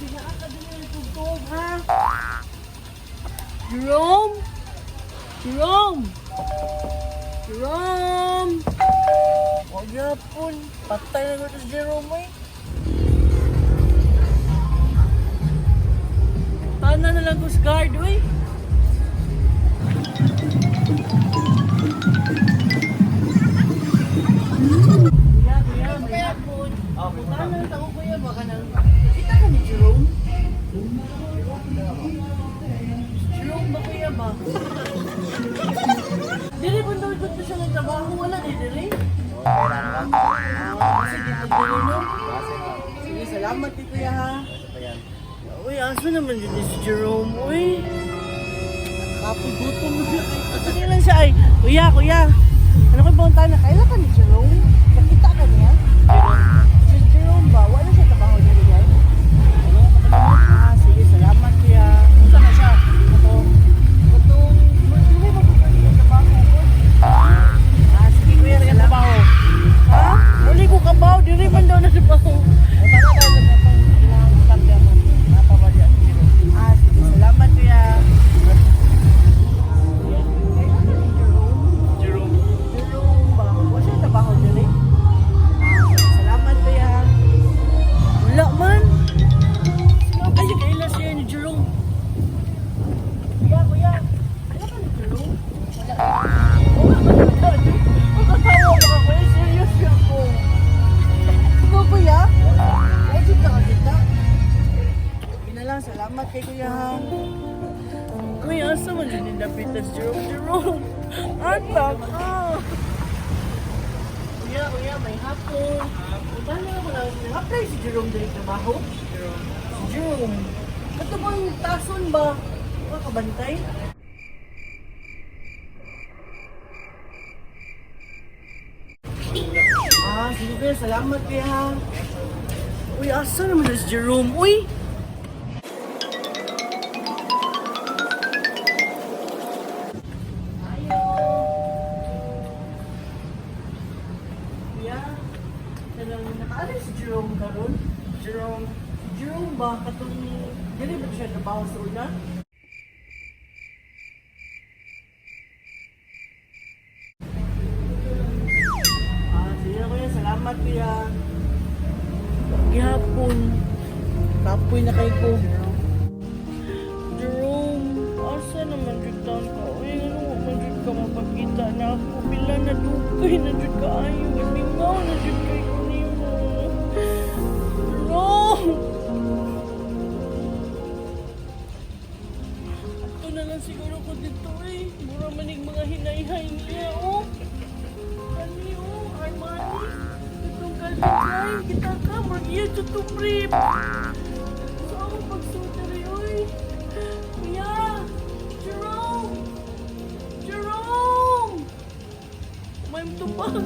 Sinaa ka din yung tugtog, ha? Jerome? Jerome? Jerome? Huwag yapon. Patay na ko si Jerome eh. Tana na lang ko sa guard, uy. Kuya, kuya, may hapon. Tana na lang ako, kuya. Baka nang... Kita ka ni Jerome? Jerome ba, kuya ba? Dili ba daw ko siya ng trabaho? Wala ni dili? Ah, kasi di mo dili, no? Sige, salamat kay kuya ha. Uy, aso naman din si Jerome, uy. Kapoy gutom na siya. Ano lang siya ay, kuya, kuya. Ano ko bang tana? Kailan ka ni Jerome? Nakita ka niya? Si Jerome ba? Wala siya trabaho niya ni Guy? Ah, sige, salamat kuya. Unsa na siya? Ito. Itong, hindi ba ko siya trabaho ko? Ah, sige kuya, salamat. Ha? Muli ko kabaw, diri man daw na trabaho. Ah, sige, salamat kuya. Jerome. Jerome ba? Wala siya trabaho diri? Ah, salamat kuya. Wala man. Sino kayo kaila siya ni Jerome? Kuya, kuya. Wala ka ni Jerome? Wala. Wala ka ni Jerome. Makatawa ka kuya. Serious ako. Ikaw kuya? Ay, ka kita. Sige na lang, salamat kay kuya ha. Kuya, asa man yun nilapitan si Jerome? Jerome! Ata ka! Kuya, kuya, may hapon. Paano ako lang? Nag-apply si Jerome dahil trabaho? Jerome. Si Jerome. Ito bang tason ba? Makabantay? Ah, sige kuya, salamat kuya ha. Uy, asa naman na si Jerome? Uy! Ayo. Kuya, kanang nakaalis si Jerome karon? Jerome. Si Jerome ba katong dili ba siya trabaho sa una? Ah, sige na kuya, salamat kuya. Gihapon. Kapoy na kay ko. Jerome, asa naman jud taon ka? Uy, ano wa man jud ka mapakita na ako. Pila na dugay na jud ka ayo. Imingaw na jud kay ko nimo. Jerome! Ato na lang siguro ko dito eh. Mura manig mga hinayhay niya, oh. Kani, oh, Armani. Itong Calvin Klein, kita ka, magiya sa brief. Sa akong pagsuot rin, oy. Kuya! Jerome! Jerome! May tubag.